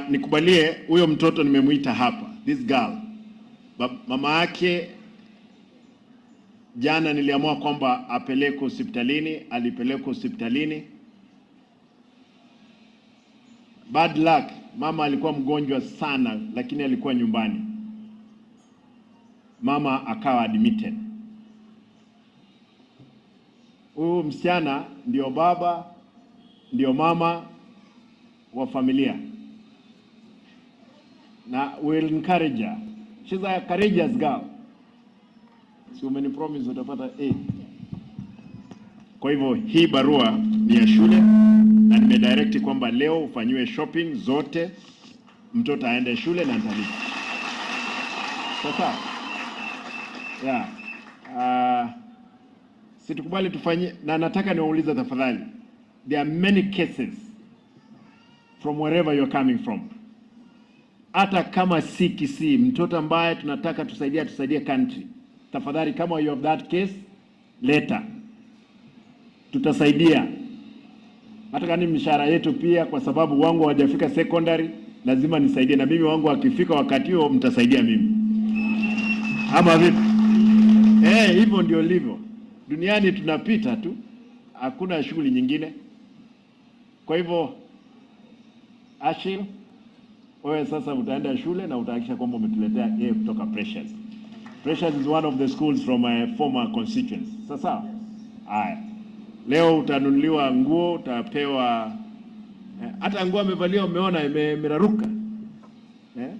Nikubalie huyo mtoto nimemwita hapa, this girl. Mama yake jana niliamua kwamba apelekwe hospitalini, alipelekwa hospitalini. Bad luck, mama alikuwa mgonjwa sana, lakini alikuwa nyumbani. Mama akawa admitted. Huyu msichana ndio baba ndio mama wa familia, na we'll encourage her. She's a courageous girl. Si umenipromise utapata A. Kwa hivyo hii barua ni ya shule na nimedirect kwamba leo ufanyiwe shopping zote, mtoto aende shule na nitalipa. Sasa yeah. Situkubali tufanye, na nataka niwaulize tafadhali, there are many cases from wherever you're coming from. Hata kama si Kisii, mtoto ambaye tunataka tusaidie, tusaidie country, tafadhali, kama you have that case, leta, tutasaidia. Hata kama ni mishahara yetu pia, kwa sababu wangu hawajafika secondary, lazima nisaidie, na mimi wangu akifika wakati huo mtasaidia mimi, ama vipi? Eh, hivyo ndio ilivyo duniani, tunapita tu, hakuna shughuli nyingine. Kwa hivyo Ashil, wewe sasa utaenda shule na utahakikisha kwamba umetuletea A kutoka Precious. Precious is one of the schools from my former constituents. Sasa haya, leo utanunuliwa nguo, utapewa hata nguo amevalia, umeona imeraruka, eh?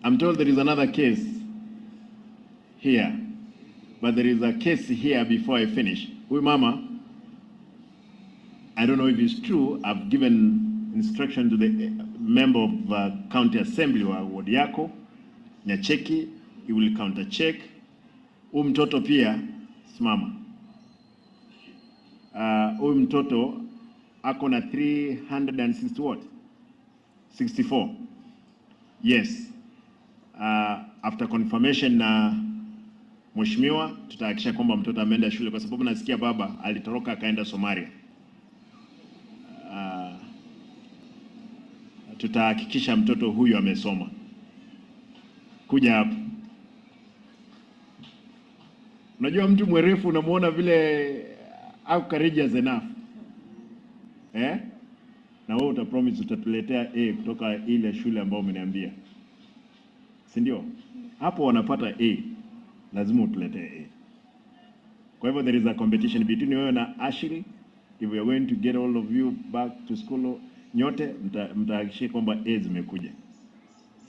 I'm told there is another case here, but there is a case here before I finish. Huyu mama, I don't know if it's true, I've given instruction to the member of county assembly wa ward yako Nyacheki, he will counter check. Huyu mtoto pia simama. Huyu mtoto ako na 360 what? 64. Yes. After confirmation na mheshimiwa, tutahakikisha kwamba mtoto ameenda shule, kwa sababu nasikia baba alitoroka akaenda Somalia. Tutahakikisha mtoto huyu amesoma. Kuja hapa, unajua mtu mwerefu unamuona vile au courageous enough, eh? Na wewe utapromise utatuletea A kutoka ile shule ambayo umeniambia, si ndio? Hapo wanapata A, lazima utuletee A. Kwa hivyo there is a competition between wewe na Ashley. If we are going to get all of you back to school, nyote mtahakikisha kwamba A zimekuja.